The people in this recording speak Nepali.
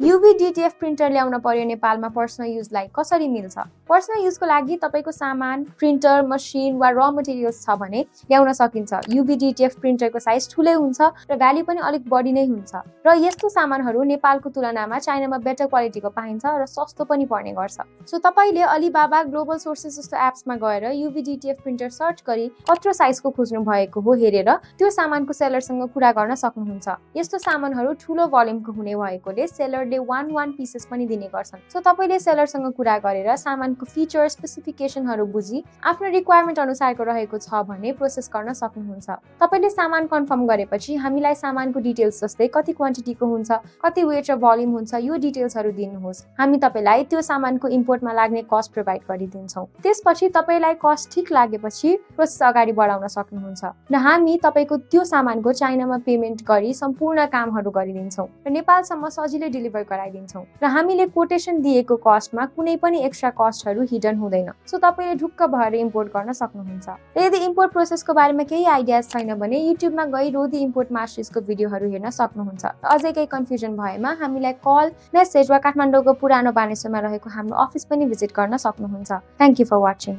UV DTF प्रिन्टर ल्याउन पर्यो नेपालमा पर्सनल युजलाई कसरी मिल्छ? पर्सनल युजको लागि तपाईको सामान, प्रिन्टर, मसिन वा र मटेरियल्स छ भने ल्याउन सकिन्छ। UV DTF प्रिन्टरको साइज ठूलै हुन्छ र भ्याल्यु पनि अलिक बढी नै हुन्छ र यस्तो सामानहरू नेपालको तुलनामा चाइनामा बेटर क्वालिटीको पाइन्छ र सस्तो पनि पर्ने गर्छ। सो तपाईले अलिबाबा, ग्लोबल सोर्सेस जस्तो एप्समा गएर UV DTF प्रिन्टर सर्च गरी कत्रो साइजको खोज्नु भएको हो हेरेर त्यो सामानको सेलरसँग कुरा गर्न सक्नुहुन्छ। यस्तो सामानहरू ठूलो भोल्युमको हुने भएकोले सेलरले 1 पीसेस पनि दिने गर्छन्। सो तपाईले सेलरसँग कुरा गरेर सामानको फीचर स्पेसिफिकेसनहरू बुझी आफ्नो रिक्वायरमेन्ट अनुसारको रहेको छ भने प्रोसेस गर्न सक्नुहुन्छ। तपाईले सामान कन्फर्म गरेपछि हामीलाई सामानको डिटेल्स जस्तै कति क्वान्टिटीको हुन्छ, कति वेट र भोल्युम हुन्छ यो डिटेल्सहरू दिनुहोस्। हामी तपाईलाई त्यो सामानको इम्पोर्टमा लाग्ने कस्ट प्रोभाइड गरिदिन्छौँ। त्यसपछि तपाईलाई कस्ट ठीक लागेपछि प्रोसेस अगाडि बढाउन सक्नुहुन्छ र हामी तपाईको त्यो सामानको चाइनामा पेमेन्ट गरी सम्पूर्ण कामहरू गरिदिन्छौँ र नेपालसम्म सजिलै डेलिभर गराइदिन्छौँ र हामीले कोटेसन दिएको कस्टमा कुनै पनि एक्स्ट्रा कस्टहरू हिडन हुँदैन। सो तपाईले ढुक्क भएर इम्पोर्ट गर्न सक्नुहुन्छ। र यदि इम्पोर्ट प्रोसेसको बारेमा केही आइडियाज छैन भने युट्युबमा गई रोदी इम्पोर्ट मास्टर्सको भिडियोहरू हेर्न सक्नुहुन्छ। अझै केही कन्फ्युजन भएमा हामीलाई कल, मेसेज वा काठमाडौँको पुरानो बानेश्वरमा रहेको हाम्रो अफिस पनि भिजिट गर्न सक्नुहुन्छ। Thank you for watching.